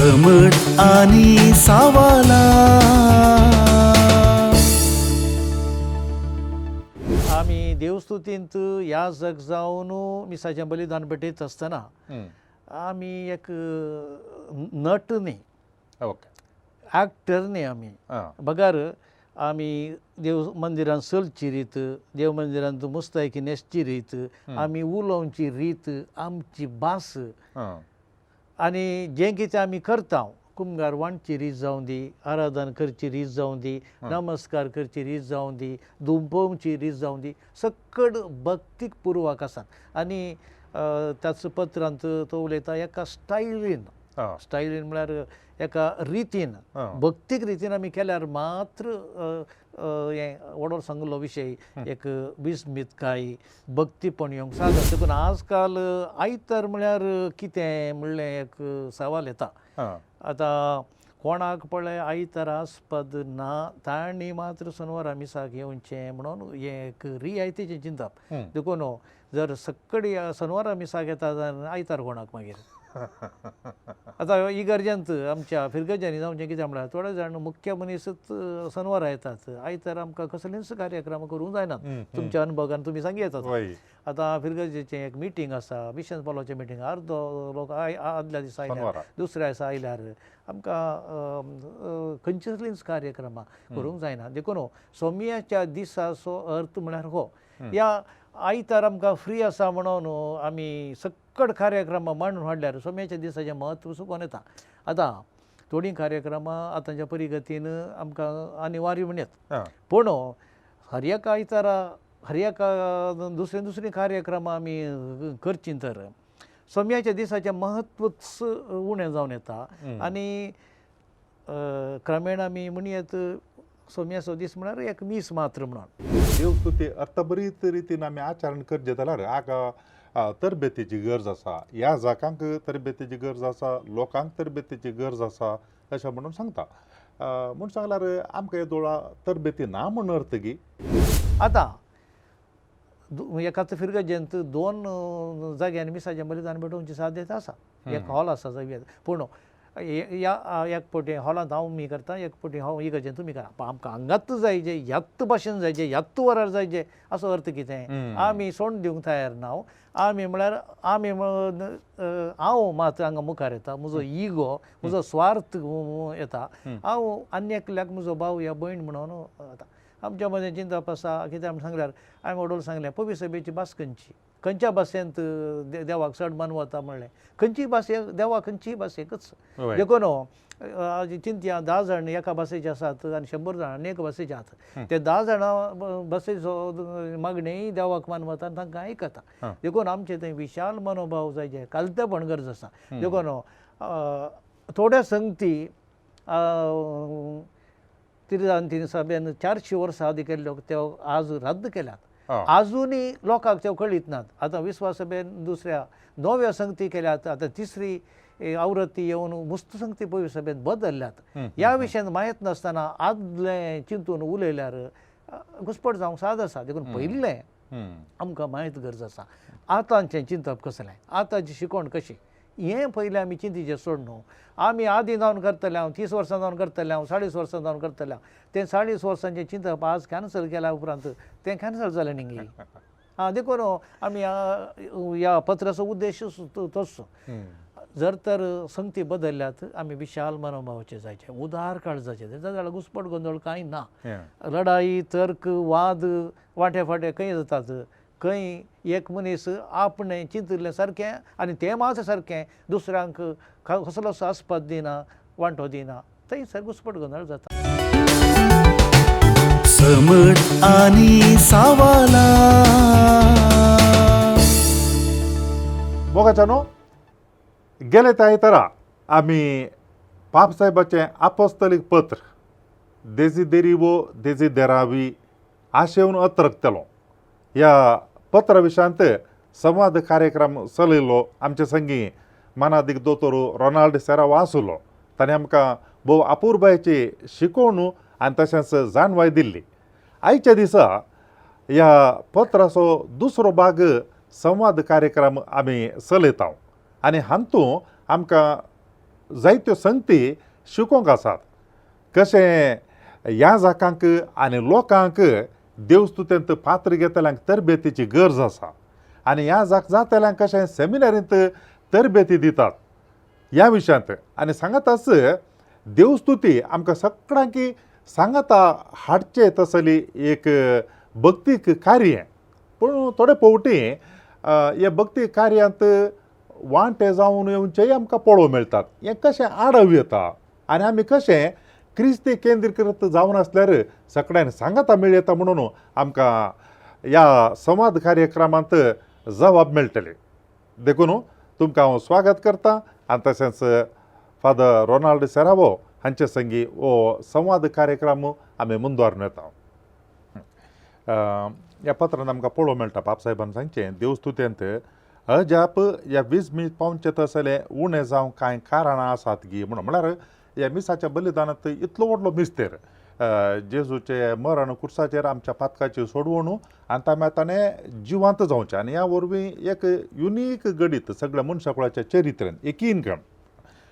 समट आनी सावाला. आमी देवस्तुतींत याजक जावन मिसाचें बलिदान भेटयत आसतना आमी एक नट न्ही, एक्टर न्ही आमी, बगर आमी देव मंदिरांत चलची रीत, देव मंदिरांत मुस्तायकी न्हेसची रीत, आमी उलोवची रीत, आमची भास आनी जें कितें आमी करता, कुमगार वांटची रीत जावं दी, आराधन करची रीत जावं दी, नमस्कार करची रीत जावं दी, दुंपोवची रीत जावं दी, सकड भक्तीक पुर्वाक आसात. आनी त्याच पत्रांत तो उलयता एका स्टायलीन, स्टायलीन म्हळ्यार एका रितीन, भक्तीक रितीन आमी केल्यार मात्र हें वडोल सांगलो विशय एक विस्मीतकाय भक्तीपण येवंक सादर. देखून आजकाल आयतार म्हळ्यार कितें म्हणलें एक सवाल येता. आतां कोणाक पळय आयतार आस्पद ना तांणी मात्र शेनवारा मिसाक येवचें म्हणून हें एक रियायतीचें चिंतप. देखून जर सक्कडी शेनवारा मिसाक येता जाल्यार आयतार कोणाक मागीर? आतां इगर्जेंत आमच्या फिरगर्जांनी जावचें कितें म्हळ्यार थोडे जाण मुख्य मनीसच शेनवारा येतात, आयतार आमकां कसलीच कार्यक्रम करूंक जायनात. तुमच्या अनुभवान तुमी सांगी येतात. आतां फिरगर्जेचें एक मिटींग आसा, मिशन पोलोचें मिटींग, अर्दो लोक आदल्या दिसा आयल्यार दुसऱ्या दिसा आयल्यार आमकां खंयचेच कार्यक्रमां करूंक जायना. देखून सोमयाच्या दिसाचो अर्थ म्हळ्यार हो, ह्या आयतार आमकां फ्री आसा म्हणून आमी सक्कड कार्यक्रमां मांडून हाडल्यार सोम्याच्या दिसाचें म्हत्व चुकोन येता. आतां थोडीं कार्यक्रमां आतांच्या परिगतीन आमकां अनिवार्य म्हणयत, पूण हर एका आयतारा हर एका दुसरीं दुसरीं कार्यक्रमां आमी करचीं तर सोम्याच्या दिसाचें म्हत्वच उणें जावन येता. आनी क्रमेण आमी म्हणयत सोम्याचो दीस म्हळ्यार एक मीस मात्र म्हणून. देवस्तुती अर्थभरीत रितीन आमी आचरण करचें जाल्यार हाका तरबेतीची गरज आसा, ह्या जाकांक तरबेतीची गरज आसा, लोकांक तरबेतीची गरज आसा अशें म्हणून सांगता. म्हूण सांगल्यार आमकां येदोळा तरबेती ना म्हूण अर्थ की आतां एकाच फिरगर्जेंत दोन जाग्यांनी मिसाचें बलिदान भेटोवची साध्यता आसा. एक हॉल आसा जाग्यार, पूण ह्या एक पटी हॉलांत हांव मी करता, एक पटी हांव इगर्जेंत तुमी करा. पूण आमकां हांगाच जायजे, ह्याच भाशेन जायजे, ह्याच वरार जायजे असो अर्थ कितें? आमी सोंड दिवंक तयार ना. आमी म्हळ्यार आमी हांव मात हांगा मुखार येता, म्हजो इगो, म्हजो स्वार्थ येता. हांव आनी एकल्याक म्हजो भाव या भयण म्हणून येता. आमच्या मदें चिंतप आसा कितें आमी सांगल्यार हांवें वडोल सांगलें पवी सभेची भास खंयची, खंयच्या भाशेंत देवाक चड मानवता म्हणलें, खंयचीय भास देवाक खंयचीय भास एकच. देखून चिंतया 10 जाण एका भाशेचे आसात आनी 100 जाण आनी एका भाशेचे आसात, ते 10 जाणां भाशेचो मागणेय देवाक मानवता आनी तांकां आयकता. देखून आमचें थंय विशाल मनोभाव जायचे, कालतेपण गरज आसा. देखून थोड्या संगती तिर्जांतीन सभेन 400 वर्सां आदी केल्ल्यो त्यो आज रद्द केल्यात, आजुनूय लोकांक त्यो कळीत नात. आतां विस्वास सभेन दुसऱ्या नव्या संगती केल्यात, आतां तिसरी आवृत्ती येवन मुस्त संगती पयली सभेन बदलल्यात. ह्या विशयान म्हायत नासतना आदलें चिंतून उलयल्यार घुसपट जावंक साद आसा. देखून पयलें आमकां म्हायत गरज आसा, आतांचें चिंतप कसलें, आतांची शिकवण कशी, हें पयलें आमी चिंतीचें सोड न्हू. आमी आदीं जावन करतले हांव, 30 वर्सां जावन करतले हांव, 40 वर्सां जावन करतले हांव, तें 40 वर्सांचें चिंतप आज कॅन्सल केल्या उपरांत तें कॅन्सल जालें न्ही. आं, देखून आमी ह्या पत्राचो उद्देश तोच. जर तर संगती बदलल्यात आमी विशाल मनोभावाचे जायचे, उदार काळजाचे, जाल्यार घुसपट गोंदळ कांय ना, लढाई तर्क वाद वांटे फांटे खंय जातात, खंय एक मनीस आपणें चिंतिल्लें सारकें आनी तें मात सारकें दुसऱ्यांक कसलोच आस्पद दिना, वांटो दिना, थंयसर घुसपट गोंदळ जाता. समट आनी सावाला. मोगाच्यानो, गेले त्या आयतारा आमी पापसाहेबाचें आपोस्तलीक पत्र देजिदेरिवो देजिदेरावी आशेवन अत्रकतलो ह्या पत्रा विशयांत संवाद कार्यक्रम चलयलो. आमचे संगी मानादीक दोतोर रोनाल्ड सेराव आसलो, ताणें आमकां भोव अपुरबायेची शिकोवण आनी तशेंच जाणवाय दिल्ली. आयच्या दिसा ह्या पत्राचो दुसरो भाग संवाद कार्यक्रम आमी चलयता आनी हातूंत आमकां जायत्यो संगती शिकोवंक आसात. कशें ह्या जाकांक आनी लोकांक देवस्तुतेंत पात्र घेतल्यांक तरबेतीची गरज आसा आनी ह्या जाक जातल्यांक कशें सेमिनारींत तरबेती दितात ह्या विशयांत. आनी सांगाताच देवस्तुती आमकां सगळ्यांकी सांगाता हाडचे तसली एक भक्तीक कार्य. पूण थोडे फावटी हे भक्ती कार्यांत वांटे जावन येवचेय आमकां पळोवंक मेळटात. हें कशें आडव येता आनी आमी कशें क्रिस्ती केंद्रीकृत जावन आसल्यार सगळ्यांनी सांगाता मेळयता म्हणून आमकां ह्या संवाद कार्यक्रमांत जबाब मेळटली. देखून तुमकां हांव स्वागत करता आनी तशेंच फादर रोनाल्ड सेरावो हांचे संगी हो संवाद कार्यक्रम आमी मुंदवारून येता. ह्या पत्रान आमकां पळोवंक मेळटा बापसाहेबान सांगचें देवस्तुतेंत अजाप ह्या विजमीत पावचे तसले उणें जावं कांय कारणां आसात गी म्हणून. म्हळ्यार ह्या मिसाच्या बलिदानांत इतलो व्हडलो मिस्तेर जेजूचे मरण कुर्साचेर आमच्या पातकाची सोडवण आनी ताणें ताणें जिवांत जावचें आनी ह्या वरवीं एक युनीक गडीत सगळ्या मनशाकुळाच्या चरित्रेन एकीन कण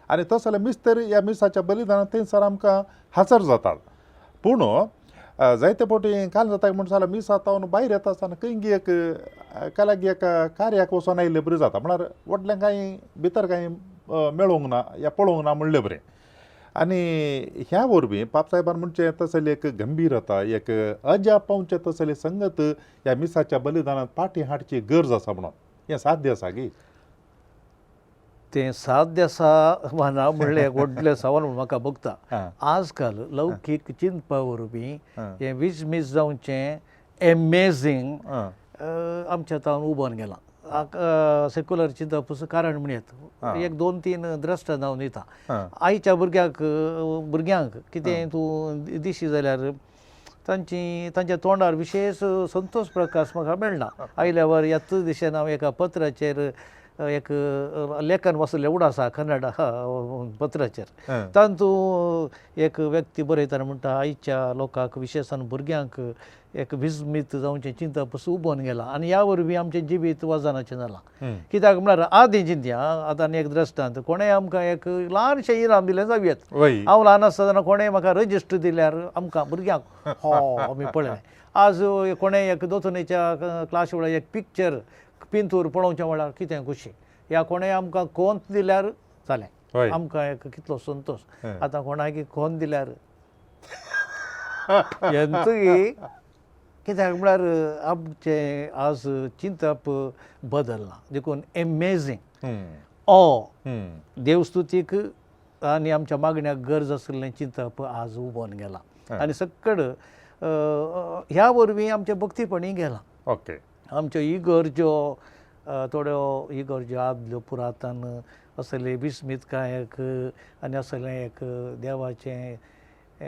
आनी तसले मिस्तेर ह्या मिसाच्या बलिदानांत थंयसर आमकां हाजर जातात. पूण जायते फावटी काल जाता म्हण जाल्यार मिसा तावन भायर येता आसतना खंय एक कालागी एक कार्याक वचोन आयिल्ले बरें जाता. म्हळ्यार व्हडलें कांय भितर कांय मेळोंक ना या पळोवंक ना म्हणलें बरें. आनी ह्या वरवीं बापसाहेबान म्हणचें तसली एक गंभीरता एक अजाप पावचें तसली संगत ह्या मिसाच्या बलिदानांत फाटीं हाडची गरज आसा म्हणून. हें साध्य आसा की तें साध्य आसा वा ना म्हणलें एक व्हडलें सवाल म्हणून म्हाका भोगता. आजकाल लौकीक चिंतपा वरवीं हें विजमीस जावचें एमेझींग आमच्या तावन उबोन गेलां. सेक्युलर चिंतप कारण म्हणयत एक दोन तीन द्रश्टांत हांव दिता. आयच्या भुरग्यांक भुरग्यांक कितें तूं दिशी जाल्यार तांची तांच्या तोंडार विशेश संतोश प्रकाश म्हाका मेळना. आयल्यावर ह्याच दिशेन हांव एका पत्राचेर एक लेखन वाचलें उडासा कन्नड पत्राचेर. तातूंत एक व्यक्ती बरयतना म्हणटा आयच्या लोकांक विशेशान भुरग्यांक एक विस्मीत जावचें चिंतप उबोन गेलां आनी ह्या वरवीं आमचें जिवीत वजनाचें जालां. कित्याक म्हळ्यार आदीं चिंतया आतां आनी एक दृश्टांत कोणें आमकां एक ल्हानशें इनाम दिलें जावं. हांव ल्हान आसतना कोणें म्हाका रजिस्टर दिल्यार आमकां भुरग्यांक हो आमी पळयलें. आज कोणें एक दोतोनीच्या क्लास वेळार एक पिक्चर पिंतूर पळोवचें म्हळ्यार कितें खुशी ह्या कोणें आमकां कोंत दिल्यार जालें आमकां एक कितलो संतोश. आतां कोणाक कोंत दिल्यार हेंच कित्याक म्हळ्यार आमचें आज चिंतप बदललां. देखून एमेझींग ऑ देवस्तुतीक आनी आमच्या मागण्याक गरज आशिल्लें चिंतप आज उबोन गेलां आनी सक्कड ह्या वरवीं आमचें भक्तीपणी गेलां. ओके आमच्यो इगर्ज्यो थोड्यो इगर्ज्यो आदल्यो पुरातन असले विस्मीतकायक आनी असलें एक देवाचें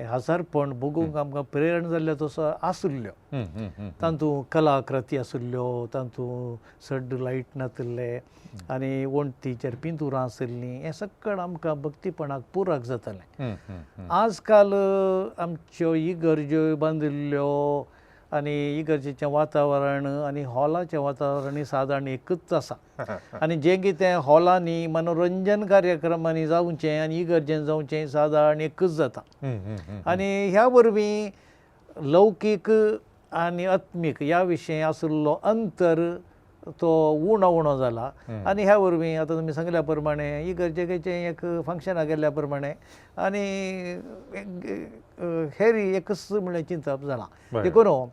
हजारपण भोगूंक आमकां प्रेरणा जाल्ल्यो तसो आशिल्ल्यो. तातूंत कलाकृती आशिल्ल्यो, तातूंत चड लायट नाशिल्ले आनी वण्टीचेर पिंतुरां आशिल्लीं. हें सगळें आमकां भक्तीपणाक पुरक जातालें. आजकाल आमच्यो इगर्ज्यो बांदिल्ल्यो आनी इगर्जेचें वातावरण आनी हॉलाचें वातावरण सादारण एकूच आसा आनी जें कितें हॉलांनी मनोरंजन कार्यक्रमांनी जावचें आनी इगर्जेन जावचें सादारण एकूच जाता. आनी ह्या वरवीं लौकीक आनी आत्मीक ह्या विशय आशिल्लो अंतर तो उणो उणो जाला. आनी ह्या वरवीं आतां तुमी सांगल्या प्रमाणे इगर्जेचें एक फंक्शनाक गेल्ल्या प्रमाणे आनी हेरी एकच म्हणल्यार चिंतप जालां. देखून हो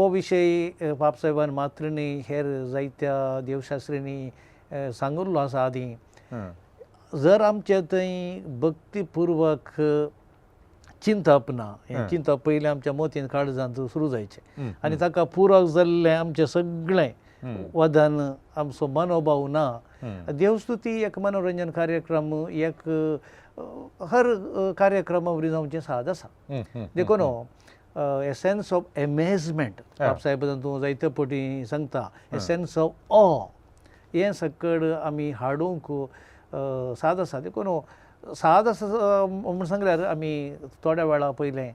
विशय बापसाहेबान मात्र न्ही हेर जायत्या देवशास्त्रींनी सांगिल्लो आसा आदीं. जर आमचे थंय भक्तीपुर्वक चिंतप ना, हें चिंतप पयलीं आमच्या मतीन काळजांत सुरू जायचें आनी ताका पुरक जाल्लें आमचें सगळें वदन आमचो मनोभाव ना. देवस्तुती एक मनोरंजन कार्यक्रम एक हर कार्यक्रमा वरवीं जावचें साद आसा. देखून ए सेन्स ऑफ एमेजमेंट बापसाहेब तूं जायते पटी सांगता, ए सेन्स ऑफ ऑ हें सकड आमी हाडूंक साद आसा. देखून साद आसा म्हूण सांगल्यार आमी थोड्या वेळा पयलें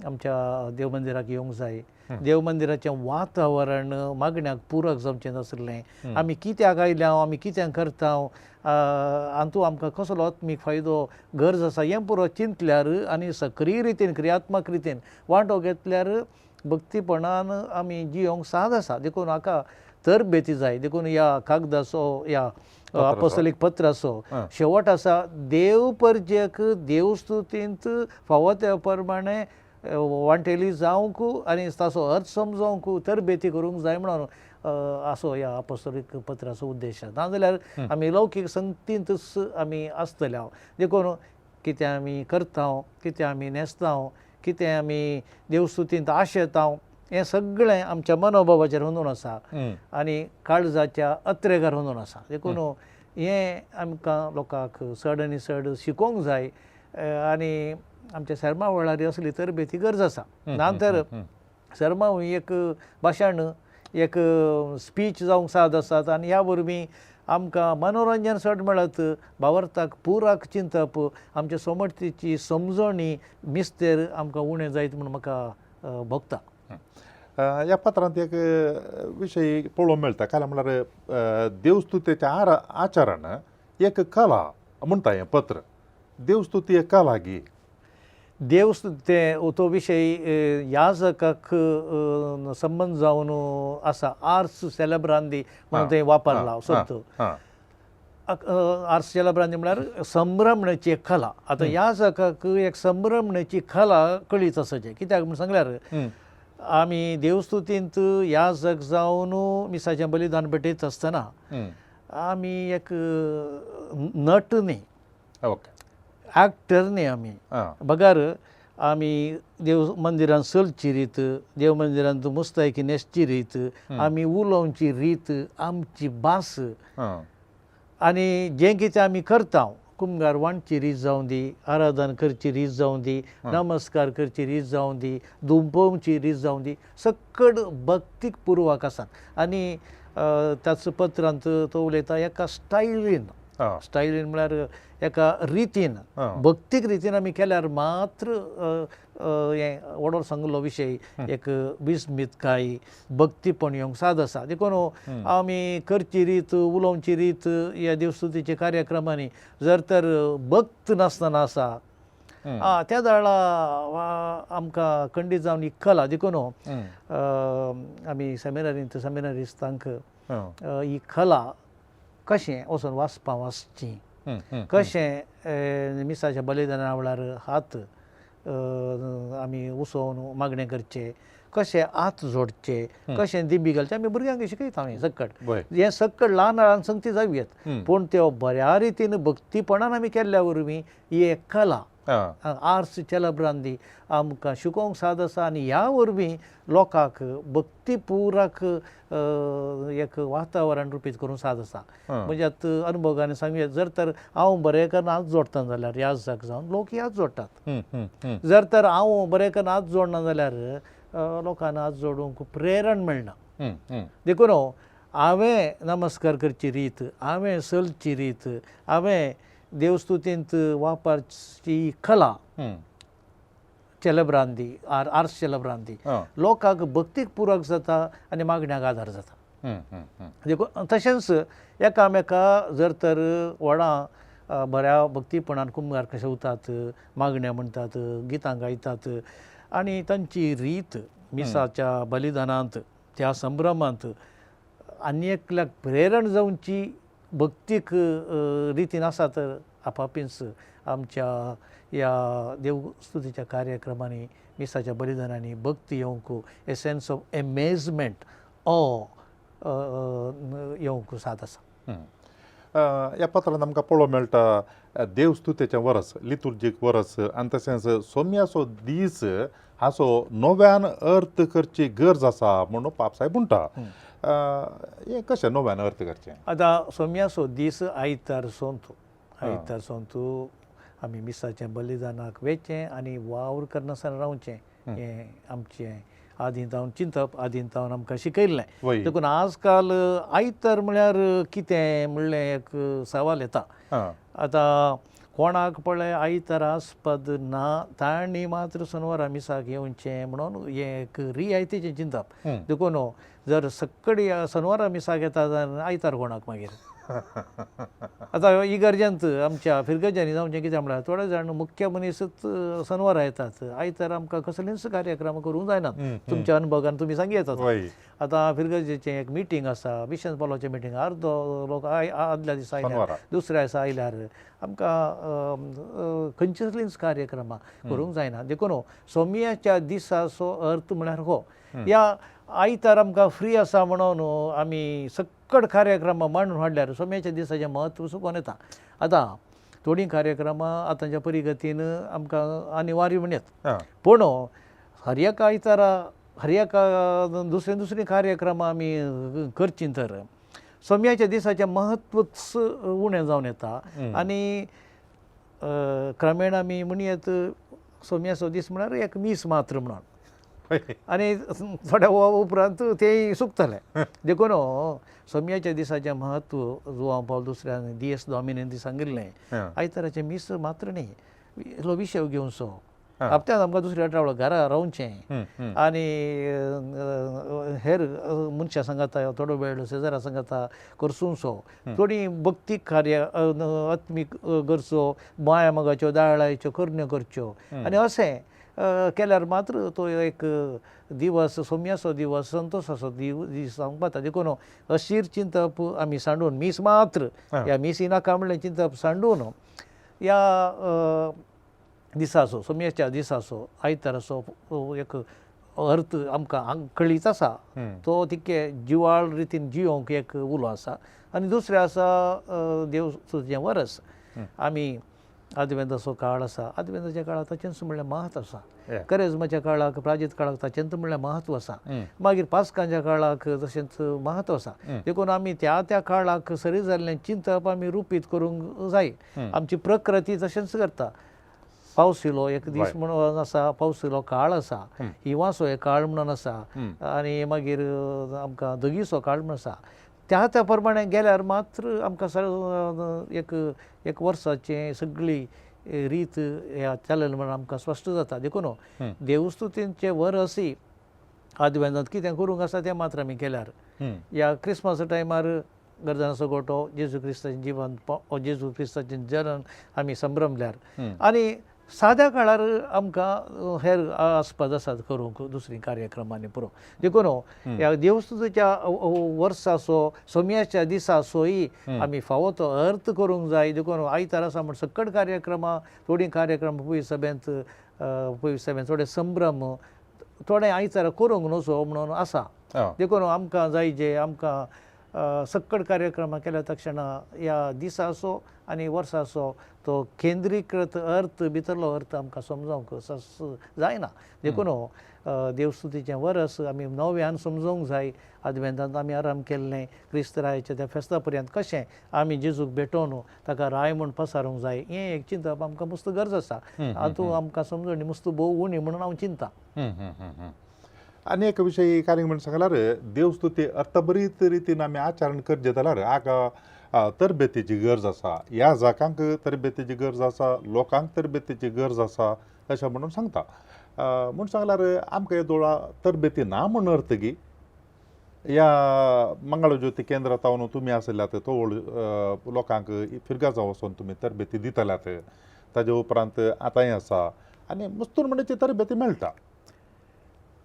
आमच्या देव मंदिराक येवंक जाय. देव मंदिराचें वातावरण मागण्याक पुरक जावचें नासलें. आमी कित्याक आयल्या, आमी कित्याक करता, हातूंत आमकां कसलो आत्मीक फायदो गरज आसा हें पुरो चिंतल्यार आनी सक्रीय रितीन क्रियात्मक रितीन वांटो घेतल्यार भक्तीपणान आमी जियोंक साद आसा. देखून हाका तरबेती जाय. देखून ह्या कागदाचो ह्या अपोस्तलीक पत्राचो शेवट आसा देव परजेक देवस्तुतींत फावो त्या प्रमाणे वांटेली जावंक आनी ताचो अर्थ समजोवंक तरबेती करूंक जाय म्हणून असो ह्या अपोस्तलीक पत्राचो उद्देश आसा. नाजाल्यार आमी लौकीक संगतींतच आमी आसतले. देखून कितें आमी करता, कितें आमी न्हेसता, कितें आमी देवस्तुतींत आशेता हें सगळें आमच्या मनोभावाचेर अंदून आसा आनी काळजाच्या अत्रेगार अंदून आसा. देखून हें आमकां लोकांक चड आनी चड शिकोवंक जाय आनी आमच्या सेर्मांव वेळार असली तरबेती गरज आसा. ना तर सेर्मांव एक भाशण एक स्पीच जावंक साद आसात आनी ह्या वरवीं आमकां मनोरंजन चड मेळत, भावार्थाक पुराक चिंतप, आमच्या समर्थीची समजणी मिस्तेर आमकां उणें जायत म्हूण म्हाका भोगता. ह्या पत्रांत एक विशय पळोवंक मेळटा. काय म्हणल्यार देवस्तुतेच्या आचरण एक कला म्हणटा हें पत्र. देवस्तुती एक कला गी देवस्तुते तो विशय याजकाक संबंद जावन आसा. आर्स सेलेब्रांदी म्हणून तें वापरला शब्द. आर्स सेलेब्रांदी म्हळ्यार संभ्रमण्याची एक कला. आतां याजकाक एक संभ्रमण्याची कला कळीत आसाचें. कित्याक म्हूण सांगल्यार आमी देवस्तुतींत याजक जावन मिसाचें बलिदान भेटयत आसतना आमी एक नट न्ही, एक्टर न्ही आमी, बगर आमी देव मंदिरांत चलची रीत, देव मंदिरांत मुस्तायकी न्हेसची रीत, आमी उलोवची रीत, आमची भास आनी जें कितें आमी करता, कुमगार वांटची रीत जावं दी, आराधन करची रीत जावं दी, नमस्कार करची रीत जावं दी, दुंपोवची रीत जावं दी, सकड भक्तीक पुर्वाक आसात. आनी त्याच पत्रांत तो उलयता एका स्टायलीन, स्टायलीन म्हळ्यार एका रितीन, भक्तीक रितीन आमी केल्यार मात्र हें वडोर सांगलो विशय एक विस्मीतकाय भक्तीपण येवंक साद आसा. देखून आमी करची रीत, उलोवची रीत ह्या देवस्तुतीच्या कार्यक्रमांनी जर तर भक्त नासतना आसा त्या वेळा आमकां खंडीत जावन ही कला. देखून आमी सेमिनारींत सेमिनारिस्तांक ही कला कशें वचून वाचपां वाचची, कशें मिसाच्या बलिदाना वेळार हात आमी उसोवन मागणें करचें, कशें हात जोडचे, कशें दिंबी घालचें, आमी भुरग्यांक शिकयता आमी सक्कड. हें सक्कड ल्हान ल्हान संगती जावं पूण त्यो बऱ्या रितीन भक्तीपणान आमी केल्ल्या वरवीं ही एक कला आर्स चेलब्रांदी आमकां शिकोवंक साद आसा आनी ह्या वरवीं लोकांक भक्तीपुराक एक वातावरण रुपीत करूंक साद आसा. म्हणजे आतां अनुभोगान सांगूया, जर तर हांव बरें करून हात जोडटा जाल्यार याजक जावन लोक याद जोडटात, जर तर हांव बरें करून हात जोडना जाल्यार लोकांक हात जोडूंक प्रेरण मेळना. देखून हांवें नमस्कार करची रीत, हांवें चलची रीत, हांवें देवस्तुतींत वापरची कला चेलब्रांदी आर्स चेलब्रांदी लोकांक भक्तीक पुरक जाता आनी मागण्याक आदार जाता. देखून तशेंच एकामेका जर तर व्हडां बऱ्या भक्तीपणान कुमगार कशे वतात, मागण्या म्हणटात, गितां गायतात आनी तांची रीत मिसाच्या बलिदानांत त्या संभ्रमांत आनी एकल्याक प्रेरण जावची भक्तीक रितीन आसा तर आपापींच आमच्या ह्या देवस्तुतीच्या कार्यक्रमांनी मिसाच्या बलिदानांनी भक्ती येवंक ए सेन्स ऑफ एमेजमेंट येवंक साद आसा. ह्या पत्रांत आमकां पळोवंक मेळटा देवस्तुतेचें वरस, लितुर्जीक वरस आनी तशेंच सोम्याचो दीस हाचो नव्यान अर्थ करची गरज आसा म्हणून पापसाहेब म्हणटा. हें कशें नव्यान अर्थ करचें? आतां सोम्याचो दीस आयतार सोंतू, आयतार सोंतू आमी मिसाचें बलिदानाक वेचें आनी वावर करनासतना रावचें हें आमचें आदीं जावन चिंतप, आदीं जावन आमकां शिकयल्लें. देखून आजकाल आयतार म्हळ्यार कितें म्हणलें एक सवाल येता. आतां कोणाक पळय आयतारा आस्पद ना तांणी मात्र शेनवारा मिसाक येवचें म्हणून हें एक रियायतीचें चिंतप. देखून जर सक्कडी शेनवारा मिसाक येता जाल्यार आयतार कोणाक मागीर? आतां इगर्जेंत आमच्या फिरगर्जांनी जावचें कितें म्हळ्यार थोडे जाण मुख्य मनीसच शेनवारा येतात, आयतार आमकां कसलीच कार्यक्रम करूंक जायनात. तुमच्या अनुभवान तुमी सांगी येतात. आतां फिरगर्जेचें एक मिटींग आसा, मिशन पावलाचें मिटींग, अर्दो लोक आदल्या दिसा आयल्यार दुसऱ्या दिसा आयल्यार आमकां खंयचेच कार्यक्रमां करूंक जायना. देखून सोमयाच्या दिसाचो अर्थ म्हळ्यार हो, ह्या आयतार आमकां फ्री आसा म्हणून आमी सक्कड कार्यक्रमां मांडून हाडल्यार सोम्याच्या दिसाचें म्हत्व सुकोन येता. आतां थोडीं कार्यक्रमां आतांच्या परिगतीन आमकां अनिवार्य म्हणयत, पूण हर एका आयतारा हर एका दुसरीं दुसरीं कार्यक्रमां आमी करचीं तर सोम्याच्या दिसाचें म्हत्वच उणें जावन येता. आनी क्रमेण आमी म्हणयत सोम्याचो दीस म्हळ्यार एक मीस मात्र म्हणून, आनी थोड्या उपरांत तेय सुकतले. देखून सोम्याच्या दिसाचें म्हत्व जुवांव पावल दुसऱ्यान दियस डॉमिनेन सांगिल्लें, आयताराचें मीस मात्र न्ही, इल्लो विशय घेवचो, हप्त्यान आमकां दुसऱ्या आठवडो घरा रावचें आनी हेर मनशां सांगाता थोडो वेळ शेजारा सांगाता करसूनसो थोडी भक्तीक कार्य आत्मीक करचो, माया मोगाच्यो दाळाच्यो करण्यो करच्यो आनी अशें केल्यार मात्र तो एक दिवस सोम्याचो दिवस संतोशाचो दीस जावंक पावता. देखून अशीर चिंतप आमी सांडून मीस मात्र ह्या मिसी नाका म्हणलें चिंतप सांडून ह्या दिसाचो सोम्याच्या दिसाचो आयताराचो एक अर्थ आमकां कळीत आसा, तो तितके जिवाळ रितीन जियोंक एक उलो आसा. आनी दुसरें आसा देवचें वरस, आमी आदवेंताचो काळ आसा, आदवेंताच्या काळाक ताचेंच म्हणल्यार म्हत्व आसा, करेजमाच्या काळाक प्राजीत काळाक ताचेंच म्हणल्यार म्हत्व आसा, मागीर पास्कांच्या काळाक तशेंच म्हत्व आसा. देखून आमी त्या त्या काळाक सरी जाल्लें चिंतप आमी रुपीत करूंक जाय. आमची प्रकृती तशेंच करता. पावसिलो एक दीस म्हणून आसा, पावसिलो काळ आसा, हिंवाचो एक काळ म्हणून आसा, आनी मागीर आमकां दगीचो काळ म्हणून आसा. त्या त्या प्रमाणे गेल्यार मात्र आमकां एक एक वर्साचें सगळी रीत ह्या चलल म्हणून आमकां स्पश्ट जाता. देखून देवस्तुतींचें वरसी आदवेंतांत कितें करूंक आसा तें मात्र आमी केल्यार ह्या क्रिसमसा टायमार गरजांचो गोटो जेजू क्रिस्ताचें जिवन जेजू क्रिस्ताचें जनन आमी संभ्रमल्यार आनी साद्या काळार आमकां हेर आस्पद आसात करूंक दुसरीं कार्यक्रमांनी पुरो. देखून ह्या देवस्तुतीच्या वर्साचो सोम्याच्या दिसाचोय आमी फावो तो अर्थ करूंक जाय. देखून आयतार आसा म्हण सकट कार्यक्रमां थोडीं कार्यक्रम पयस सभेंत पयस सभेंत थोडे संभ्रम थोडे आयतार करूंक नजो म्हणून आसा. देखून आमकां जाय जे आमकां सक्कड कार्यक्रमां केल्या तक्षणा ह्या दिसाचो आनी वर्साचो तो केंद्रीकृत अर्थ भितरलो अर्थ आमकां समजोवंक जायना. देखून देवस्तुतीचें वरस आमी नव्यान समजोवंक जाय. आदवेंतांत आमी आराम केल्लें क्रिस्त रायाच्या त्या फेस्ता पर्यंत कशें आमी जेजूक भेटोवन ताका राय म्हूण पसारूंक जाय हें एक चिंतप आमकां मस्त गरज आसा. हातूंत आमकां समजणी मस्त भोव उणी म्हणून हांव चिंता. आनी एक विशय कार्य म्हणून सांगल्यार देवस्तुती अर्थभरीत रितीन आमी आचरण करचें जाल्यार हाका तरबेतीची गरज आसा, ह्या जाकांक तरबेतीची गरज आसा, लोकांक तरबेतीची गरज आसा अशें म्हणून सांगता. म्हूण सांगल्यार आमकां येदोळा तरबेती ना म्हूण अर्थ की ह्या मंगळज्योती केंद्रांत तुमी आसल्यात तोवळ लोकांक फिरगाजा वचून तुमी तरबेती दितल्यात, ताजे उपरांत आतांय आसा आनी मस्तूर म्हणची तरबेती मेळटा.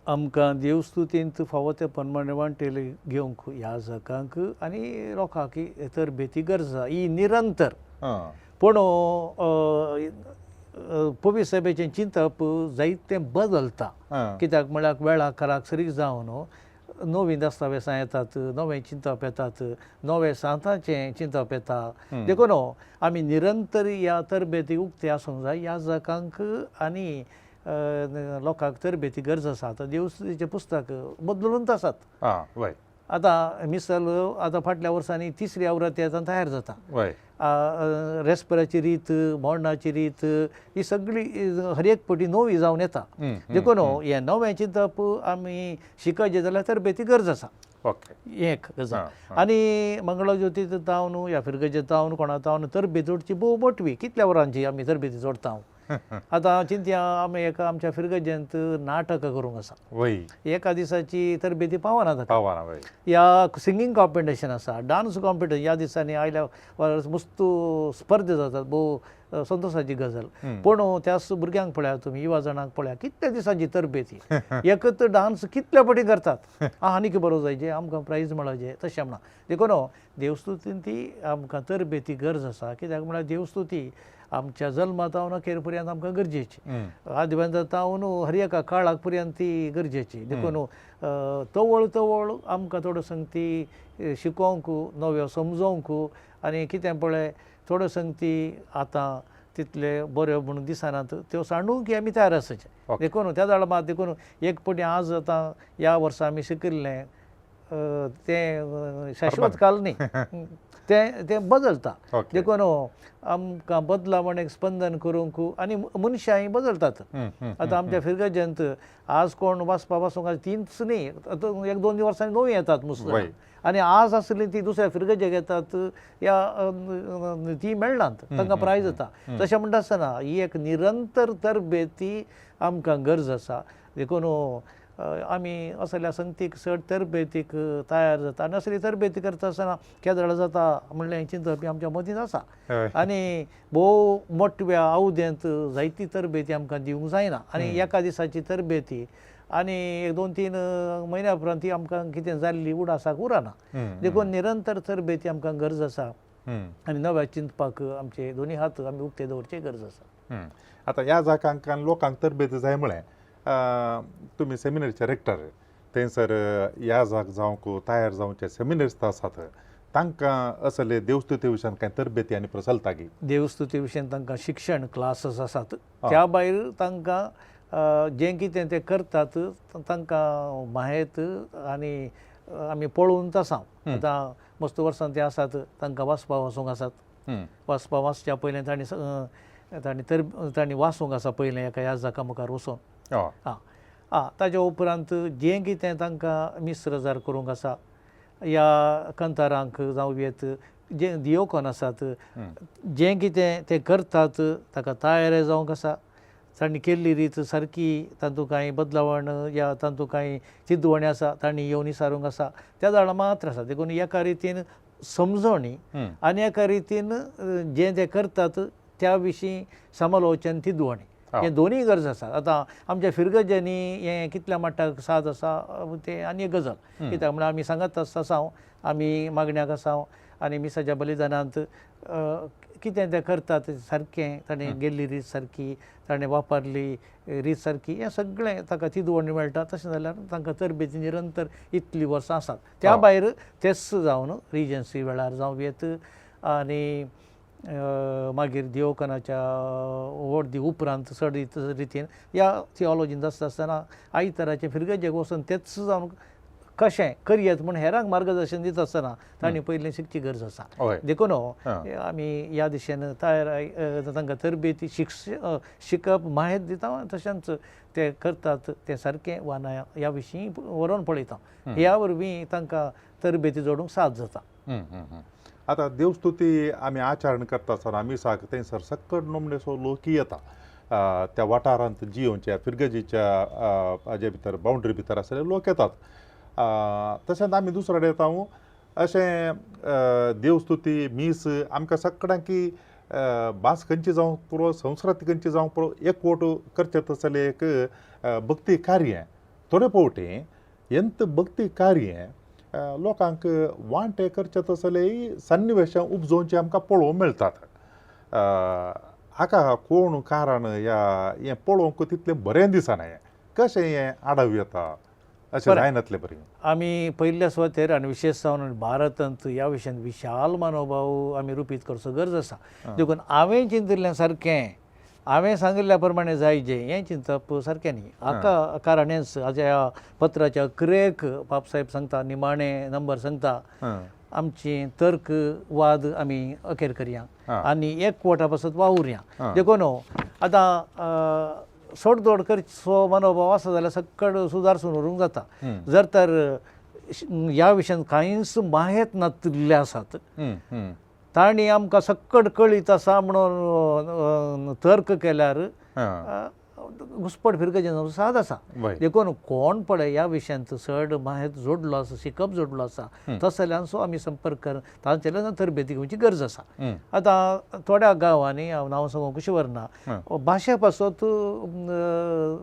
आमकां देवस्तुतींत फावो ते प्रमाणे वांटेल घेवंक ह्या जाकांक आनी लोकांक तरबेती गरज आसा ही निरंतर. पूण पवी सभेचें चिंतप जायतें बदलता, कित्याक म्हळ्यार वेळा काळाक सरीक जावन नवीं दस्तावेजां येतात, नवें चिंतप येतात, नवें सांताचें चिंतप येता. देखून आमी निरंतर ह्या तरबेती उक्ते आसूंक जाय ह्या जाकांक आनी लोकांक तरबेती गरज आसा. आतां देवस्तुतीचें पुस्तक बदलूनच आसात. आतां मिसल आतां फाटल्या वर्सांनी तिसरी आवृत्ती आतां तयार जाता. रेस्पराची रीत, मोडणाची रीत ही सगळी हर एक पटी नवी जावन येता. देखून हें नवें चिंतप आमी शिकयचें जाल्यार तरबेती गरज आसा. ओके एक गजाल. आनी मंगळज्योती जावन या फिरगजे जावन कोणा जावन तरबेज जोडची भोव मोटवी, कितल्या वरांची आमी तरबेज जोडटा. आतां चिंतया आमी एका आमच्या फिरगजेंत नाटकां करूंक आसा, एका दिसाची तरबेती पावना ताका, या सिंगींग कॉम्पिटिशन आसा, डांस कॉम्पिटिशन, ह्या दिसांनी आयल्या मस्तू स्पर्धा जातात, भोव संतोशाची गजाल. पूण त्याच भुरग्यांक पळयात तुमी, युवा जाणांक पळया, कितल्या दिसांची तरबेती, एकच डांस कितल्या पटी करतात, आनीक बरो जायचे, आमकां प्रायज मेळचे तशें म्हणा. देखून देवस्तुतीन ती आमकां तरबेती गरज आसा. कित्याक म्हळ्यार देवस्तुती आमच्या जल्मा जावन अखेर पर्यंत आमकां गरजेची, आदिबंदा जावन हर एका काळाक पर्यंत ती गरजेची. देखून तवळ तवळ आमकां थोडो संगती शिकोवंक, नव्यो समजोवंक आनी कितें पळय थोड्यो संगती आतां तितले बऱ्यो म्हणून दिसनात त्यो सांडूंक की आमी तयार आसाचे. देखून त्या जाणां मात देखून एक पटी आज आतां ह्या वर्सा आमी शिकिल्लें तें शाश्वत काल न्ही, तें तें बदलता. देखून आमकां बदलावण एक स्पंदन करूंक आनी मनशांय बदलतात. आतां आमच्या फिरगजेंत आज कोण वाचपा वाचूंक तींच न्ही, आतां एक दोन वर्सांनी नवीं येतात मुसलमान, आनी आज आसली ती दुसऱ्या फिरगजेक येतात या ती मेळनात, तांकां प्रायज जाता. तशें म्हणटा आसतना ही एक निरंतर तरबेती आमकां गरज आसा. देखून आमी असल्या संगतीक चड तरबेतीक तयार जाता आनी असली तरबेती करता आसतना केदळ जाता म्हणलें चिंतप आमच्या मदींच आसा. आनी भोव मोटव्या आवदेंत जायती तरबेती आमकां दिवंक जायना आनी एका दिसाची तरबेती आनी एक दोन तीन म्हयन्या उपरांत ती आमकां कितें जाल्ली उडासाक उरना. देखून निरंतर तरबेती आमकां गरज आसा आनी नव्या चिंतपाक आमचे दोनी हात आमी उक्ते दवरची गरज आसा. आतां ह्या जाकांक आनी लोकांक तरबेती जाय म्हळें, तुमी सेमिनरीचे रेक्टर, थंयसर ह्या जाग जावंक तयार जावचे सेमिनरिस्त आसात, तांकां असले देवस्तुती विशयान कांय तरबेती आनी प्रचलता की? देवस्तुती विशयान तांकां शिक्षण क्लासीस आसात, त्या भायर तांकां जें कितें तें करतात तांकां म्हायत आनी आमी पळोवन आसा. आतां मस्त वर्सां ते आसात, तांकां वाचपा वाचूंक आसात, वाचपा वाचच्या पयलें तांणी तांणी तर तांणी वाचूंक आसा पयलें एका ह्या जाका मुखार वचून. आं आं ताज्या उपरांत जें कितें तांकां मिश्र करूंक आसा या कंतारांक जावं येत जें दियोकन आसात, जें कितें तें करतात ताका तयार जावंक आसा, तांणी केल्ली रीत सारकी तातूंत कांय बदलावण या तातूंत कांय चिंतवणी आसा तांणी येवन विचारूंक आसा, त्या जाणां मात्र आसा. देखून एका रितीन समजणी आनी एका रितीन जें तें करतात त्या विशीं समालोचन तिदवणी हे दोनूय गरज आसा. आतां आमच्या फिरगजांनी हें कितल्या मट्टाक साथ आसा तें आनी एक गजाल, कित्याक म्हळ्यार आमी सांगत आसता आसा, आमी मागण्याक आसा आनी मिसाच्या बलिदानांत कितें तें करतात सारकें ताणें गेल्ली रीत सारकी, ताणें वापरली रीत सारकी, हें सगळें ताका तिदवणी मेळटा. तशें जाल्यार तांकां तरबेती निरंतर इतलीं वर्सां आसात. त्या भायर तेच जावन रिजन्सी वेळार जावं येत आनी मागीर देवकनाच्या वर्दी उपरांत चड रितीन ह्या थियोलॉजीन आसता आसतना आयताराचें फिरगजेक वचून तेच जावन कशें करयेत म्हूण हेरांक मार्गदर्शन दिता आसतना तांणी पयलीं शिकची गरज आसा. देखून आमी ह्या दिशेन तयार तांकां तरबेती शिकप म्हायत दिता, तशेंच ते करतात तें सारकें वा ना ह्या विशीं व्हरोन पळयता, ह्या वरवीं तांकां तरबेती जोडूंक साथ जाता. आतां देवस्तुती आमी आचरण करता आसतना मिसाक थंयसर सक्कड नमणेचो लोकय येता, त्या वाठारांत जियोवच्या फिरगजीच्या हाजे भितर बावंड्री भितर आसले लोक येतात. तशेंच आमी दुसरे कडेन येता अशें देवस्तुती मीस आमकां सगळ्यांकी भास खंयची जावं पुरो, संस्कृती खंयची जावं पुरो एकवट करचें तसलें एक भक्ती कार्य. थोडे फावटी एंत भक्ती कार्य लोकांक वांटे करचे तसलेय सन्निवेशां उपजोवचे आमकां पळोवंक मेळटात. हाका कोण कारण ह्या हें पळोवंक तितलें बरें दिसना, हें कशें हें आडाव येता अशें जायनातलें बरें. आमी पयल्या सुवातेर आनी विशेश जावन भारतांत ह्या विशयान विशाल मनोभाव आमी रुपीत करचो गरज आसा. देखून हांवें चिंतिल्लें सारकें, हांवें सांगिल्ल्या प्रमाणे जायजे हें चिंतप सारकें न्ही. हाका कारण हेंच हाज्या ह्या पत्राच्या अकरेक बापसाहेब सांगता, निमाणे नंबर सांगता, आमची तर्क वाद आमी अखेर करया आनी एकवटा पासत वावुरया. देखून आतां सोडदोड करचो मनोभाव आसा जाल्यार सक्कड सुदारसून व्हरूंक जाता. जर तर ह्या विशयान कांयच माहेत नातिल्ले आसात तांणी आमकां सक्कड कळीत आसा म्हणून तर्क केल्यार घुसपट फिरगजेन साद आसा. देखून कोण पळय ह्या विशयांत चड माहेत जोडलो आसा, शिकप जोडलो आसा तसल्यांचो आमी संपर्क करून तांचेल्यान तरबेती घेवची गरज आसा. आतां थोड्या गांवांनी हांव नांव सांगूंक कशी व्हरना, भाशे पासत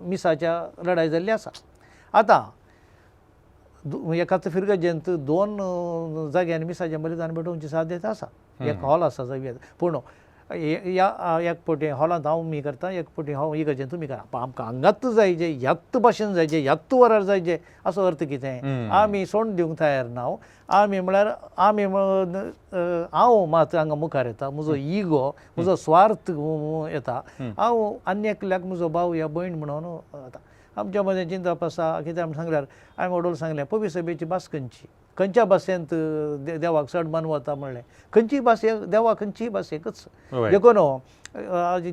मिसाच्या लढाई जाल्ली आसा. आतां एकाच फिरगजेंत 2 जाग्यांनी मिसाचें बलिदान भेटोवची साध्यता आसा. एक हॉल आसा जाग्यार, पूण ह्या एक फावटी हॉलांत हांव मी करता, एक फावटी हांव इगर्जेन तुमी करा. पण आमकां हांगात जायजे, ह्याच भाशेन जायजे, ह्याच वरार जायजे असो अर्थ कितें? आमी सोंड दिवंक तयार ना. आमी म्हळ्यार आमी हांव मात हांगा मुखार येता, म्हजो इगो, म्हजो स्वार्थ येता. हांव आनी एकल्याक म्हजो भाव या भयण म्हणून येता. आमच्या मदें चिंतप आसा कित्याक म्हण सांगल्यार हांवें वडोल सांगलें पवी सभेची भास खंयची, खंयच्या भाशेंत देवाक चड मानवता म्हणलें, खंयचीय भास देवाक खंयचीय भास एकच. देखून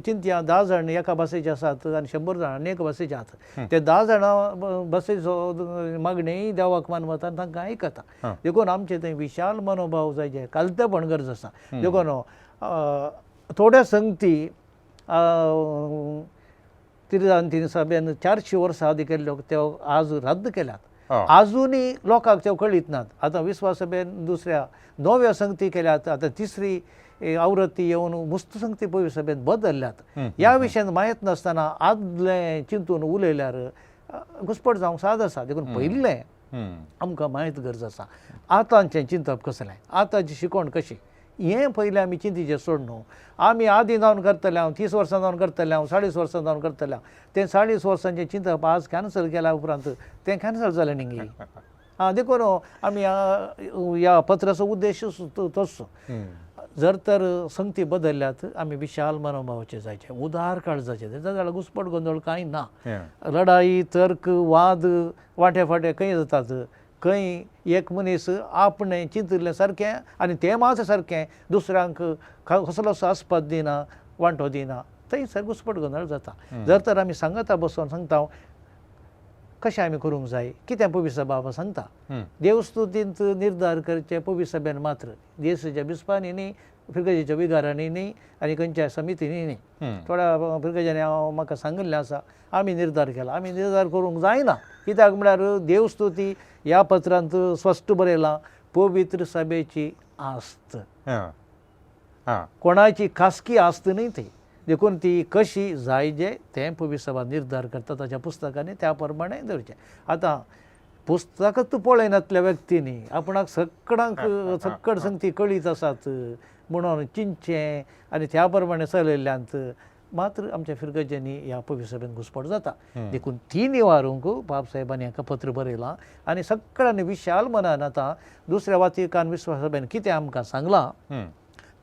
चिंतया 10 जाण एका भाशेचे आसात आनी 100 जाण आनी एका भाशेचे आसात, ते 10 जाणां भाशेचो मागणेय देवाक मानवता आनी तांकां आयकता. देखून आमचें थंय विशाल मनोभाव जायचे, कालतेपण गरज आसा. देखून थोड्या संगती तिर्जांतीन सभेन 400 वर्सां आदी केल्ल्यो त्यो आज रद्द केल्यात, आजुनूय लोकांक त्यो कळीत नात. आतां विस्वास सभेन दुसऱ्या नव्या संगती केल्यात, आतां तिसरी आवृत्ती येवन मुस्त संगती पयली सभेन बदलल्यात. ह्या विशयान म्हायत नासतना आदलें चिंतून उलयल्यार घुसपट जावंक साद आसा. देखून पयलें आमकां म्हायत गरज आसा आतांचें चिंतप कसलें, आतांची शिकवण कशी, हें पयलें आमी चिंतीचें सोड न्हू. आमी आदी जावन करतले हांव, 30 वर्सां जावन करतले हांव, 40 वर्सां जावन करतले हांव, तें 40 वर्सांचें चिंतप आज कॅन्सल केल्या उपरांत तें कॅन्सल जालें न्ही. आं, देखून आमी ह्या पत्राचो उद्देश तोच. जर तर संगती बदलल्यात आमी विशाल मनोभावाचे जायचे, उदार काळजाचे, जाल्यार घुसपट गोंदळ कांय ना. लढाई, तर्क, वाद वांटे फांटे खंय जातात, खंय एक मनीस आपणें चिंतिल्लें सारकें आनी तें मात सारकें दुसऱ्यांक कसलोच आस्पद दिना, वांटो दिना, थंयसर घुसपट गोंदळ जाता. जर तर आमी सांगता बसून सांगता कशें आमी करूंक जाय, कितें पवित्र बाबा सांगता, देवस्तुतींत निर्धार करचें पवित्र सभेन मात्र, देसाच्या बिस्पांनी न्ही, फिरगजेच्या विगारांनी न्ही आनी खंयच्या समितींनी न्ही. थोड्या फिरगजांनी हांव म्हाका सांगिल्लें आसा आमी निर्धार केला, आमी निर्धार करूंक जायना. कित्याक म्हळ्यार देवस्तुती ह्या पत्रांत स्पश्ट बरयलां पवित्र सभेची आस्त, कोणाची खासगी आस्त न्ही ती. देखून ती कशी जायजे तें पवित्र सभा निर्धार करता ताच्या पुस्तकांनी, त्या प्रमाणे दवरचें. आतां पुस्तकच पळयनातल्या व्यक्तींनी आपणाक सगळ्यांक सक्कड संगती कळीत आसात म्हणून चिंतचें आनी त्या प्रमाणे चलयल्ल्यांत मात्र आमच्या फिरगजांनी ह्या पवित्र सभेन घुसपट जाता. देखून ती निवारूंक बाबसाहेबांनी हाका पत्र बरयलां आनी सगळ्यांनी विशाल मनान आतां दुसऱ्या वातिकान विस्वास सभेन कितें आमकां सांगलां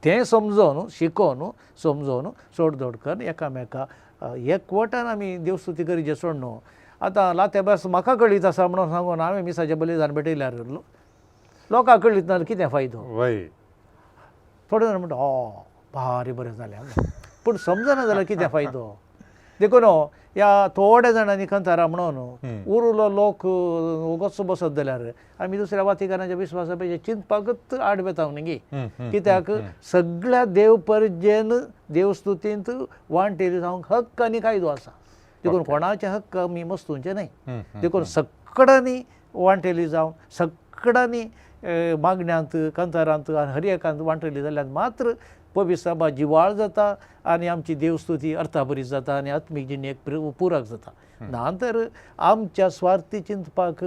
तें समजोन शिकोवन समजोन सोडदोड करून एकामेका एकवटान आमी देवस्तुती करीचे सोड न्हू. आतां लाते बस म्हाका कळीत आसा म्हणून सांगून हांवें मिसाचें बलिदान भेटयल्यार लोकांक कळीत ना कितें फायदो? थोडे जाण म्हणटा ओ भारी बरें जालें, पूण समजना जाल्यार कितें फायदो? देखून ह्या थोड्या जाणांनी कंतारा म्हणून उरलो लोक वगोच बसत जाल्यार आमी दुसऱ्या वातिकानाच्या विस्वासा पेक्षा चिंतपाकच आड वेता न्ही. कित्याक सगळ्या देव परजेन देवस्तुतींत वांटेली जावंक हक्क आनी कायदो आसा. देखून कोणाचे हक्क आमी मस्तुंचे न्हय. देखून सगळ्यांनी वांटेली जावन सगळ्यांनी मागण्यांत कंतारांत आनी हर एकांत वांटेली जाल्यार मात्र पवित्र सभा जिवाळ जाता आनी आमची देवस्तुती अर्थाभरीत जाता आनी आत्मीक जिणेक पुरक जाता. ना तर आमच्या स्वार्थी चिंतपाक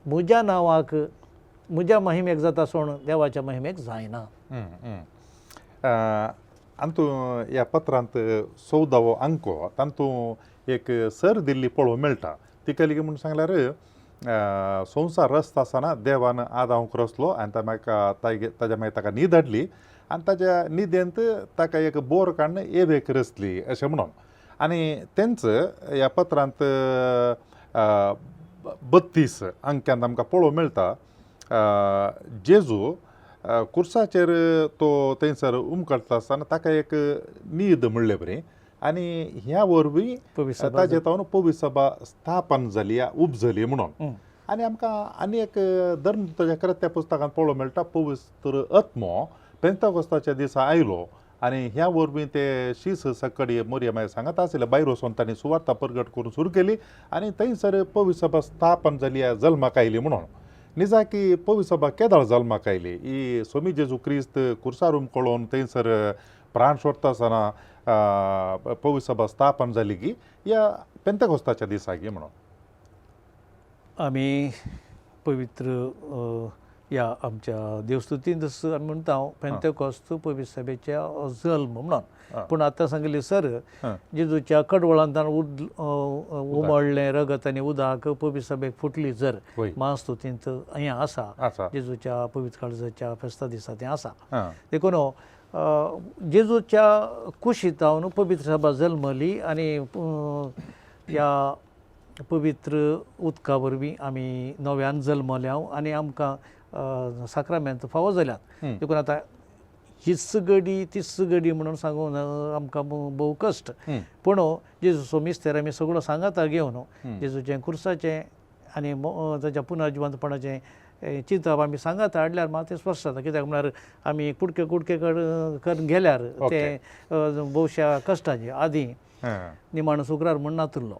म्हज्या नांवाक म्हज्या महिमेक जाता सोण देवाच्या महिमेक जायना. अंतू ह्या पत्रांत 14वो अंको तातूंत एक सर दिल्ली पळोवंक मेळटा. ती कली म्हूण सांगल्यार संवसार रस्ता आसतना देवान आदांक रचलो आनी म्हाका ताज्या मागीर ताका न्हीद हाडली आनी ताज्या न्हिदेंत ताका एक बोर काडून एवेक रचली अशें म्हणून. आनी तेंच ह्या पत्रांत 32 अंक्यांत आमकां पळोवंक मेळटा जेजू कुर्साचेर तो थंयसर उमकळटा आसतना ताका एक न्हीद म्हणले बरी आनी ह्या वरवीं ताजे तावन पवित्र सभा स्थापन जाली उपजली म्हणून. आनी आमकां आनी एक धर्मदूताच्या कृत्या पुस्तकांत पळोवंक मेळटा, पवित्र आत्मो पेंताकोस्ताच्या दिसा आयलो आनी ह्या वरवीं ते शीस सकडी मोरया सांगत आशिल्ले भायर वचून तांणी सुवार्ता परगट करून सुरू केली आनी थंयसर पवित्र सभा स्थापन जाली, जल्माक आयली म्हणून. निजाकी पवित्र सभा केदळ जल्माक आयली? ही स्वामी जेजू क्रिस्त कुर्सार उमकळोवन थंयसर प्राण सोडटा आसतना पवित्र सभा स्थापन जाली की या पेंतेकोस्ताच्या दिसा की म्हणून? आमी पवित्र ह्या आमच्या देवस्तुतींत आमी म्हणटा पेंतेकोस्त पवित्र सभेच्या जल्म म्हणून. पूण आतां सांगिल्लें सर, जेजूच्या कडवळांतान उमळ्ळें रगत आनी उदक पवित्र सभेक फुटली जर महास्तुतींत हें आसा, जेजूच्या पवित्र काळजाच्या फेस्ता दिसा तें आसा. देखून जेजूच्या कुशींत पवित्र सभा जल्मली आनी ह्या पवित्र उदका वरवीं आमी नव्यान जल्मल्या आनी आमकां साक्रामेंत फावो जाल्यात. देखून आतां हीच गडी तीच गडी म्हणून सांगून आमकां भोव कश्ट. पूण जेजूचो मिस्तेर आमी सगळो सांगाता घेवन जेजूचें खुर्साचें आनी ताच्या पुनर्जिवंतपणाचें चिंतप आमी सांगाता हाडल्यार मात तें स्पश्ट जाता. कित्याक म्हळ्यार आमी कुडके कुडके करून गेल्यार तें भोवशा कश्टाचें. आदीं निमाणो शुक्रार म्हण नातिल्लो,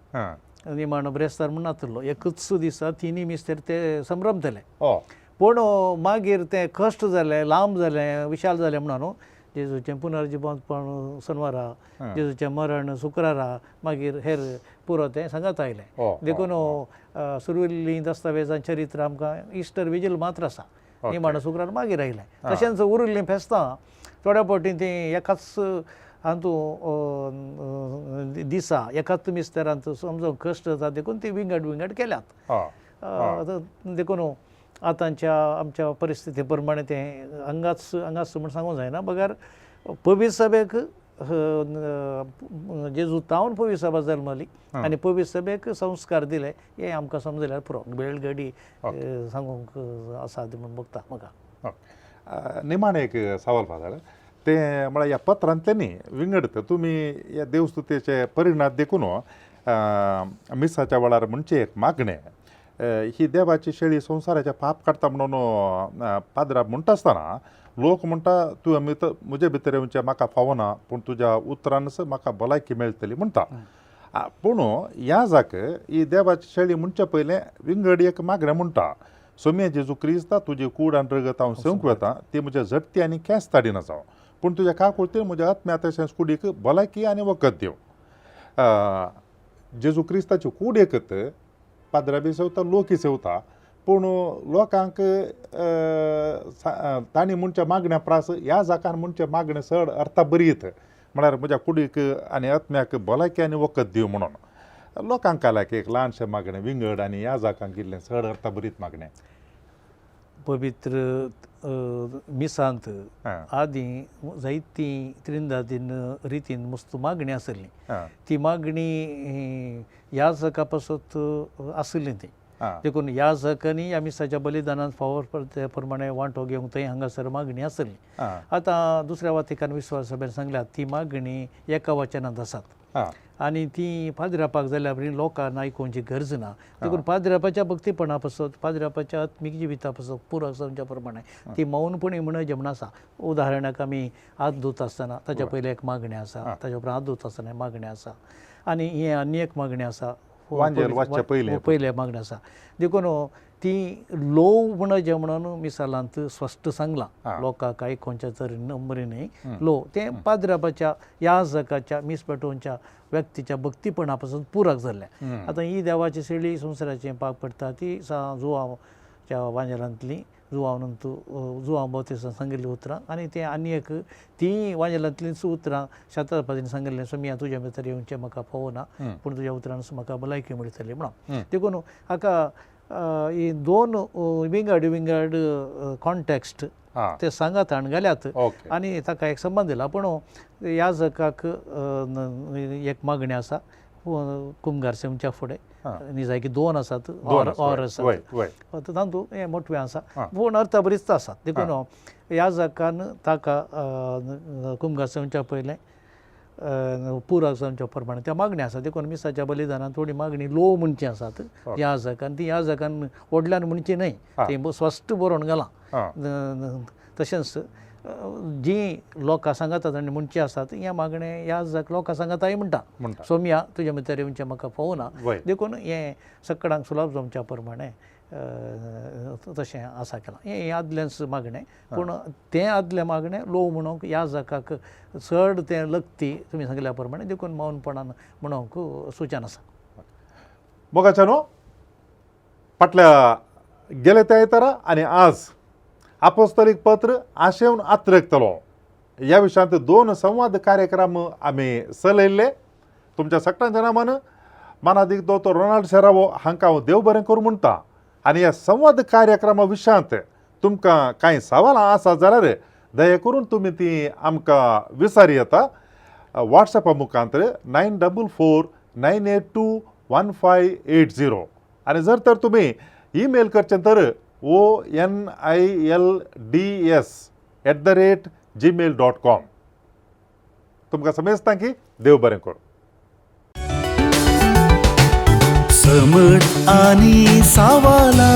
निमाणो ब्रेस्तार म्हण नातिल्लो, एकूच दिसा तिनूय मिस्तेर ते संभ्रमतले. पूण मागीर तें कश्ट जालें, लांब जालें, विशाल जालें म्हणून न्हू जेजूचें पुनर्जिवंतपण शेनवारा, जेजूचें मरण शुक्रारा, मागीर हेर पुरो तें सांगात आयलें. देखून सुर्विल्लीं दस्तावेजां चरित्र आमकां इस्टर विजील मात्र आसा, निमाणो शुक्रार मागीर आयलें. तशेंच उरिल्लीं फेस्तां थोड्या फावटी तीं एकाच हातूंत दिसा एकाच मिस्तेरांत समजूंक कश्ट जाता, देखून ती विंगड विंगड केल्यात. देखून आतांच्या आमच्या परिस्थिती प्रमाणे तें हांगाच हांगाच म्हूण सांगूंक जायना, बगर पवित्र सभेक जेजू तावन पवित्र सभा जल्मली आनी पवित्र सभेक संस्कार दिले हें आमकां समजल्यार पुरो. बेळगडी सांगूंक आसा म्हूण बगता म्हाका. निमाणें एक सवाल फादर, तें म्हळ्यार ह्या पत्रांतलें न्ही विंगड तुमी ह्या देवस्तुतेचे परिणाम देखून मिसाच्या वेळार म्हणचें एक मागणें, ही देवाची शेळी संवसाराचे पाप काडटा म्हणून पाद्रा म्हणटा आसतना लोक म्हणटा तुवें म्हजे भितर येवचें म्हाका फावना, पूण तुज्या उतरानच म्हाका भलायकी मेळटली म्हणटा. पूण ह्या जाक ही देवाची शेळी म्हणचे पयलें विंगड एक मागणें म्हणटा, सोम्या जेजू क्रिस्ता तुजी कूड आनी रगत हांव सेवंक वता, ती म्हज्या झडटी आनी केंस ताडिना जावं, पूण तुज्या काकुळतीन म्हज्या आत्म्या तशेंच कुडीक भलायकी आनी वखद दिवं. जेजू क्रिस्ताची कूड एकत पाद्रा बी सेवता, लोकय सेवता, पूण लोकांक तांणी म्हणच्या मागण्या प्रास ह्या जाकान म्हणचें मागणें चड अर्था बरीत, म्हळ्यार म्हज्या कुडीक आनी आत्म्याक भलायकी आनी वखद दिवं म्हणून लोकांक काल्याक एक ल्हानशें मागणें विंगड आनी ह्या जाकांक इल्लें चड अर्था बरीत मागणें. पवित्र मिसांत आदीं जायतीं त्रिंदादीन रितीन मस्त मागणी आसली, ती मागणी ह्या जका पासत आसली ती. देखून ह्या जकांनी ह्या मिसाच्या बलिदानान फावो ते प्रमाणे वांटो घेवंक थंय हांगासर मागणी आसली. आतां दुसऱ्या वातिकान विश्वास सभेन सांगल्यात ती मागणी एका वचनांत आसात आनी ती पाद्रापाक जाल्यार लोकांक आयकुवची गरज ना. देखून पाद्रापाच्या भक्तीपणा पासत, पाद्रापाच्या आत्मीक जिविता पासत पुरक जावच्या प्रमाणे ती मौनपणी म्हणजें म्हण आसा. उदाहरणाक आमी हात धुता आसतना ताच्या पयलें एक मागणें आसा, ताच्या उपरांत हात धुता आसतना मागणें आसा आनी हें आनी एक मागणें आसा, पयलें मागणें आसा. देखून ती लोव म्हणजे म्हणून मिसालांत स्पश्ट सांगलां लोकांक आयकोवच्या तरेन नंबरी न्ही लो तें पाद्रापाच्या ह्या जगाच्या मीस पेटोवच्या व्यक्तीच्या भक्तीपणा पासून पुरक जाल्लें. आतां ही देवाची शेळी संवसाराचें पाक पडटा ती जुवाच्या वांजेलांतली जुवांव जुवांव बाप्तिस्तान सांगिल्लीं उतरां आनी तें आनी एक ती वांजेलांतलींच उतरां शास्त्रापातीन सांगिल्लें, सोमिया तुज्या भितर येवचें म्हाका फावना, पूण तुज्या उतरान म्हाका भलायकी मेळटली म्हणून. देखून हाका ही दोन विंगड विंगड कॉन्टेक्स्ट ते सांगात हाण घाल्यात आनी ताका एक संबंद दिला. पूण ह्या जगाक एक मागणी आसा कुमगार सेवच्या फुडें निजायकी दोन आसात, और आसात, तातूंत हें मोटवें आसा पूण अर्थ बरीच आसात. देखून ह्या जगान ताका कुमगार सेवच्या पयलें पुराक जावच्या प्रमाणे त्या मागण्यो आसा. देखून मिसाच्या बलिदानान थोडी मागणी लो म्हणची आसात याजकान, ती याजकान व्हडल्यान म्हणची न्हय, ती स्पश्ट बरोवन घालां. तशेंच जी लोकां सांगातात आनी म्हणची आसात ह्या मागणें याजक लोकां सांगाताय म्हणटा, सोम्या तुज्या भितर येवचें म्हाका फोवना. देखून हें सकडांक सुलभ जावच्या प्रमाणे तशें आसा केलां. हें आदलेंच मागणें, पूण तें आदलें मागणें लो म्हणूंक याजकाक चड तें लक्ती तुमी सांगल्या प्रमाणे, देखून मौनपणान म्हणूंक सूचन आसा. मोगाच्यानो, फाटल्या गेले त्या आयतारा आनी आज आपोस्तलीक पत्र आशेवन आत्रकतलो ह्या विशयांत 2 संवाद कार्यक्रम आमी चलयल्ले. तुमच्या सगळ्यांच्या नामान मानादीक दोतोर रोनाल्ड सेरावो हांकां हांव देव बरें करूं म्हणटा. आनी ह्या संवाद कार्यक्रमा विशयांत तुमकां कांय सवालां आसा जाल्यार दया करून तुमी ती आमकां विचारी येता. वॉट्सॅपा मुखांतर 944 982 1580. आनी जर तर तुमी ईमेल करचें तर onilds@gmail.com. तुमकां समजता की देव बरें करूं. समज आनी सावाला.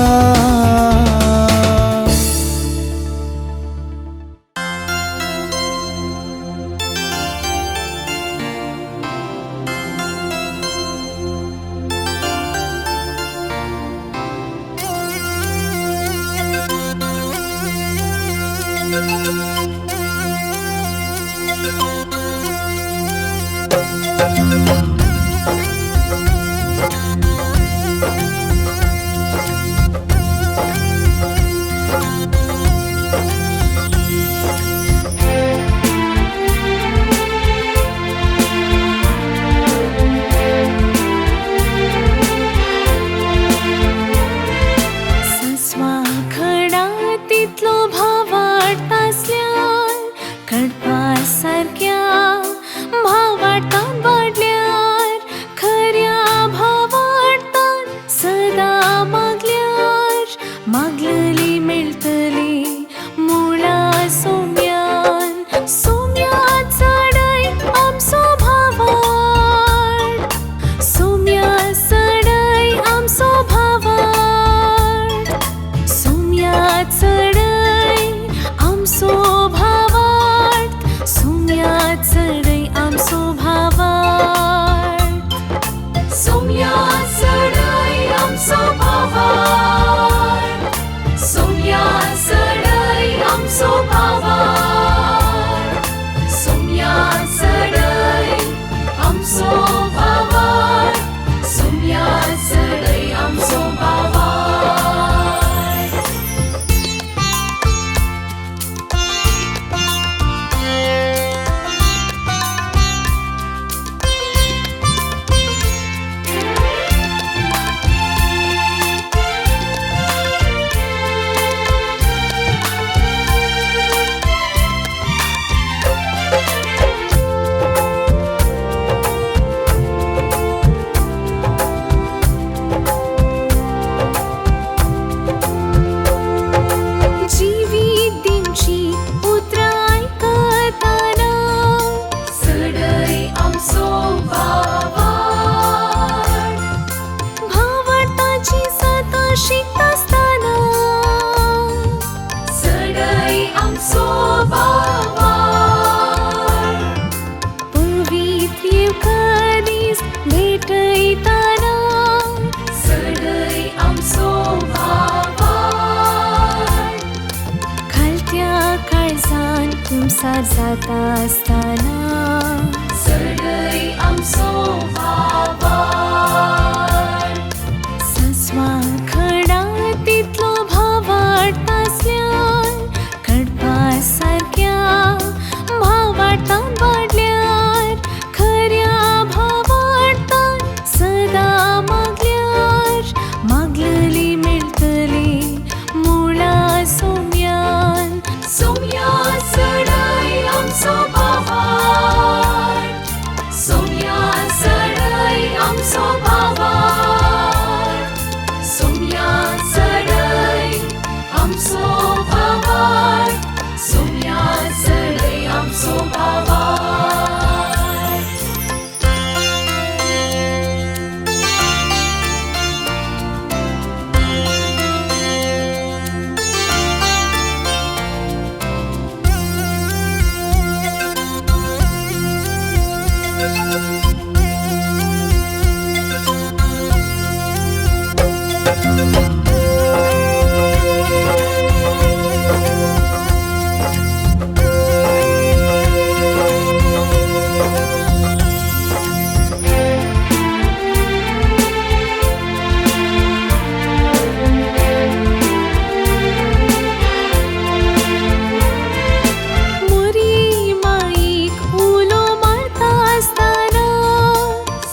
मोरी माईक उलो मारता आसतना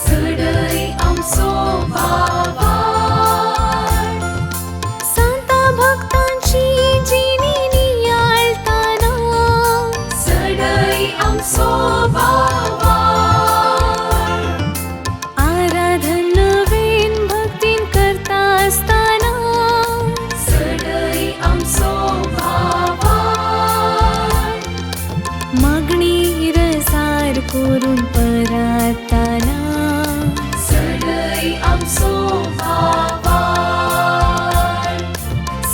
सडय आमचो बाबा सांता भक्तांची जिणी नियाळताना सडय आमचो बाबा आराधन नवीन भक्तीन करता आसतना सडय आमचो बाबा मागणी रसार करून पराताना सडय आमचो बाबा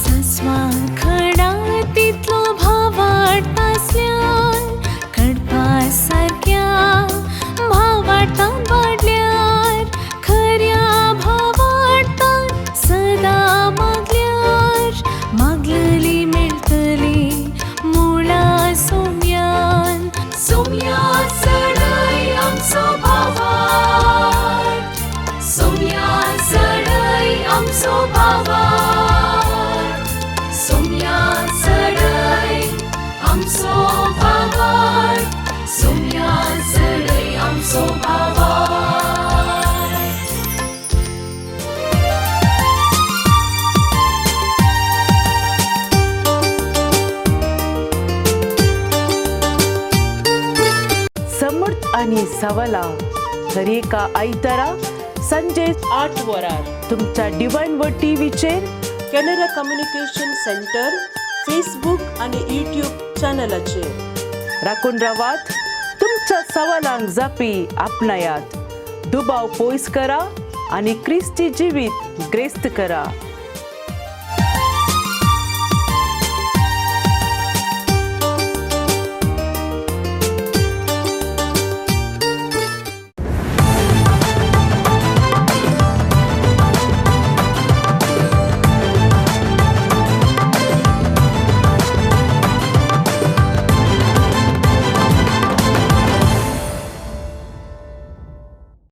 सासवा खडा तितलो भावार्थ आसल्यार कडपा सारक्या भावार्थान वाडल्यार खऱ्या भावार्थान सदां मागल्यार मागलली मेळटली मुळा सोम्यान. सोम्या सडय आमचो बाबा सोम्या सडय आमचो बाबा सोम्या सडय आमचो बाबा सोम्या सडय आमचो बाबा. समर्थ आणि सवला दरेका आयतारा संजे 8 वरार तुमच्या डिवायन व टीव्हीचेर कॅनरा कम्युनिकेशन सेंटर फेसबुक आणि यूट्यूब चॅनलाचेर. राखून रावात, तुमच्या सवालांक जापी आपणायात, दुबाव पयस करा आनी क्रिस्ती जिवीत ग्रेस्त करा.